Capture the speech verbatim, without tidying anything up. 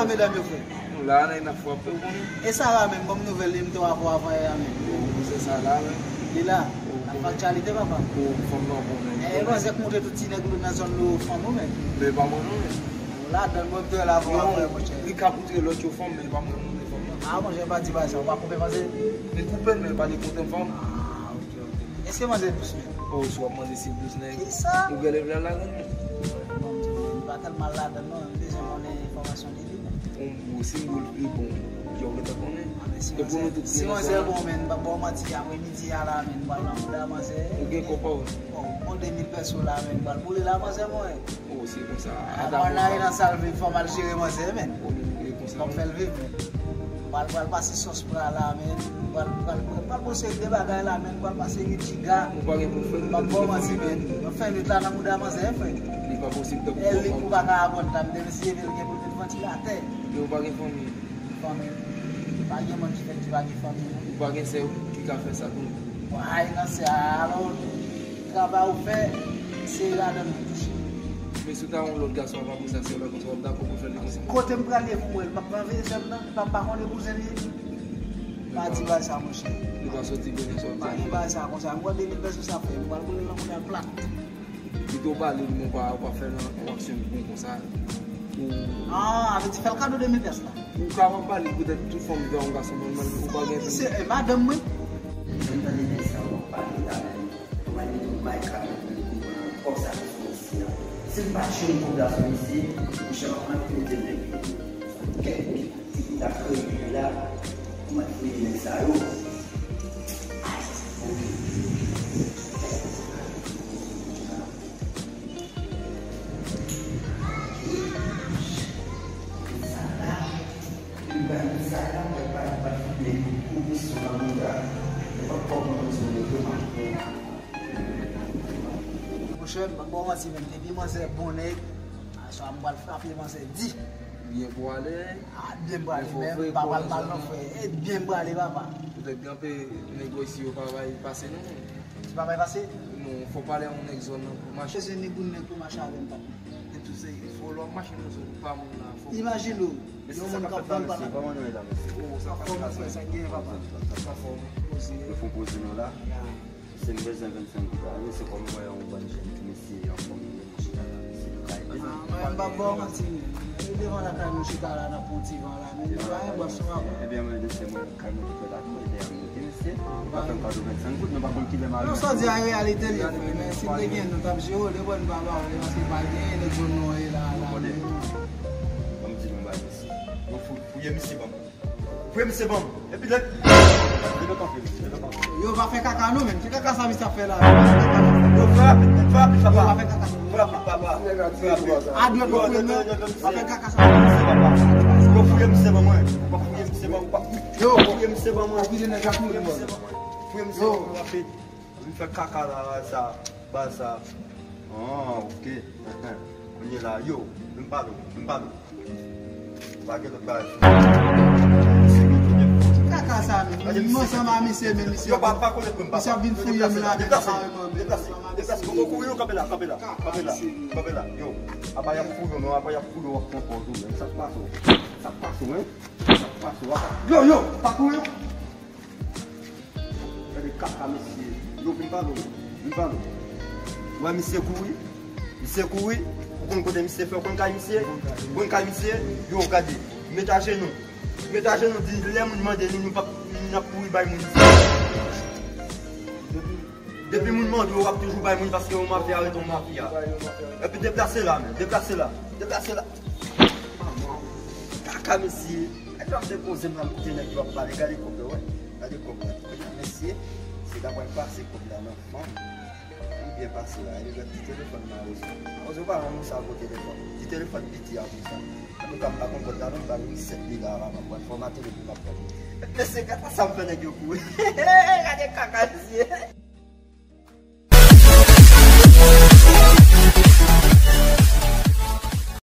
Medam yo, frè. Nou la, nan, n ap frape, ou konnen. E Sara menm, ban m nouvèl li, m te wè avè w avan yè a menm. Bon, se Sara menm. Li la? N ap fè aktyalite, papa. Bon, fanm nan bon, men. E manzè k montre tout ti nèg nou nan zòn nou fanm ou menm. Men pa mwen non, men. Ou ladann, mwen m te wè l avè w avan yè, monchè. Li ka montre lòt yo fanm, men pa mwen non, men fanm nan. A, monchè, pa di bagay sa, ou pa koupe manzè? Li koupe l, men pa li montre m fanm. A, ok, ok. Èske manzè dous menm? O, si w ap mande si l dous, nèg. Kisa? Ou genlè vle al ladann? Bon, m di w, m pa tèlman al ladann non, m bezwen konnen enfòmasyon de li menm. Bon, bon, si m di w li bon, ou gentan konnen. A, men si manzè, si manzè bon, men, m p ap ba w manti, aprè midi a la, men, m pral nan mouda manzè. Ou gen kòb pa w? Bon, bon de mil pèso la, men, m pral boule la manzè mwen. O, se konsa. Avan n ale nan sal viv, fò m al jere manzè, men. O, li konsa. Fò m fè l viv, men. Pral, pral pase sòs pra la, men. Pral, pral, pral, pral pran seri de bagay la, men. Pral pase ri chiga. Ou pa gen pou fè. M ap ba w manti, men. Nan fen nwit la, nan mouda manzè, frè. Li pa posib tankou. E li pou pa ka aprann tanm de mesye, men li gen pou l met vantilatè. Men ou pa gen fanmi. Fanmi. Pa gen moun ki fèt ki pa gen fanmi, non. Ou pa gen sè ki ka fè sa tou. Bon, ay, nan sè a, alò, travay ou fè, se ladann ou touche. Men si w ta yon lòt gason ap apre sa, se w la konsa, w ap dakò pou fè li konsa? Kote m prale pou mwen, m ap anveye sè m nan, li pa, pa konnen kouzen li ye. Pa di bagay sa, monchè. Li pa soti konnen sa w ap di. Pa gen bagay sa konsa, m wè de mil pèso sa fè, m pral boule l nan mouda l plat. Pito w pale l, men w pa, w pa fè nan yon aksyon bon konsa. Ou... Ah, vle di fè l kado de mil pyès la. Ou ka pale poutèt tout fanmi pa yon gason nòmal, ou pa gen... Se, e, madanm mwen. Jan m tande nèg sa w ap pale la, men, ou mèt yon bay kado pou li konprann kòb sa ki sou mesye a. Si m pa jwenn kòb la sou mesye, monchè, m ap antre kote nèg yo. Kèk moun ki ta kreye peyi la, ou mèt fouye nèg sa yo. Monchè, m pa ba w manti menm, depi manzè bon nèg, aswè a m pral frape manzè di. Byen pwale. A, byen pwale, men pa pral mal non, frè. E byen pwale, papa. Poutèt gen anpil nèg isi yo pa bay pase non. Ti pa bay pase? Non, fò pale a yon nèg zòn nan pou mache. Bezwen ni pou nèg pou mache avè m, papa. E tou se fò lè w ap mache nan zòn ou pa moun la, fò... Imajine w, yon moun k ap vann patat. Kòman nou ye la, mesye? O, sa pa fò, frè, sa gen, papa. Sa fò. Poze. Nou fè yon poze nou la. Ya. Se m bezwen vennsenk goud la wi, se kòm m wè yon bann jèn ti mesye anfòm, yo chita la, mesye, yo ka ede nou. Ah, mwen, m p ap ba w manti, men. E devan lakay nou chita la, n ap pran ti van la, men nou pa gen bòs nou ankò. Ebyen, mwen, se mwen, kay mwen ki fè la tou, e dèyè mwen, ok, mesye? Ou ka fè m kado vennsenk goud, nou pa konn kilè m a rive. Non, sa w di a reyalite l ye, frè, men si m te gen, nou t ap jere w, depi nou pa ba w, paske pa gen, nèg zòn nou an ye la, la, men. Ban m di nou yon bagay, mesye. Yo fou, fouye misye ban m. Fouye misye ban m. Epi lè... Leve kanpe, mesye, leve kanpe. Yo, pa fè kaka non, menm. Ki kaka sa misye ap fè la? Yo, fè rapid, fè rapid, papa. Yo, pa fè kaka sa. Fè rapid, papa. Fè rapid. A dwèt ou fouye, men. Pa fè kaka sa. Yo, fouye misye ban mwen. Yo, fouye misye ban mwen. Yo, fouye misye ban mwen. Fouye misye ban mwen. Fouye misye ban mwen rapid. Vin fè kaka la, sa, ba sa. Ah, ok. Kounye la, yo, vin pale, vin pale. Pa gen lòt bagay. Kaka sa, men. M ansanm a misye, men misye ap vin fouye m la, men pa reponn. Deplase, deplase. Ou kouri, ou kanpe la, kanpe la, kanpe la, kanpe la. Yo, apa y ap fouye w, non, apa y ap fouye w, w ap pran kò w tou, men. Sa k pase w? Sa k pase w, hein? Sa k pase w? Apa... Yo, yo, pa kouri, non. Gade kaka mesye. Yo, vin pale w. Vin pale w. Wè misye kouri. Misye kouri. Ou konn kote misye fè, ou konn kay misye? Ou konn kay misye? Yo, gade. Met ajenou. Met ajenou, di lè moun mande nou, nou p ap, nou n ap kouri bay moun. Depi, depi moun mande w, w ap toujou bay moun paske yon mafya rete yon mafya. Epi deplase la, men. Deplase la. Deplase la. Kaka mesye. Nèg yo ap depoze m la, m koute nèg yo ap pale. Gade kòb yo, wè. Gade kòb la. Mesye, se ta pral pase kòb la nan fanm. Li byen pase la. Epi gade ti telefòn nan Awozo. Awozo pa renmen sa gwo telefòn. Ti telefòn piti a konsa. Antouka, m pa konprann la non, m ba l wi sèt mil a, m ap pran fòmate l epi m ap pran. Mesye, gade sa m fè nèg yo kouri. Gade kaka mesye.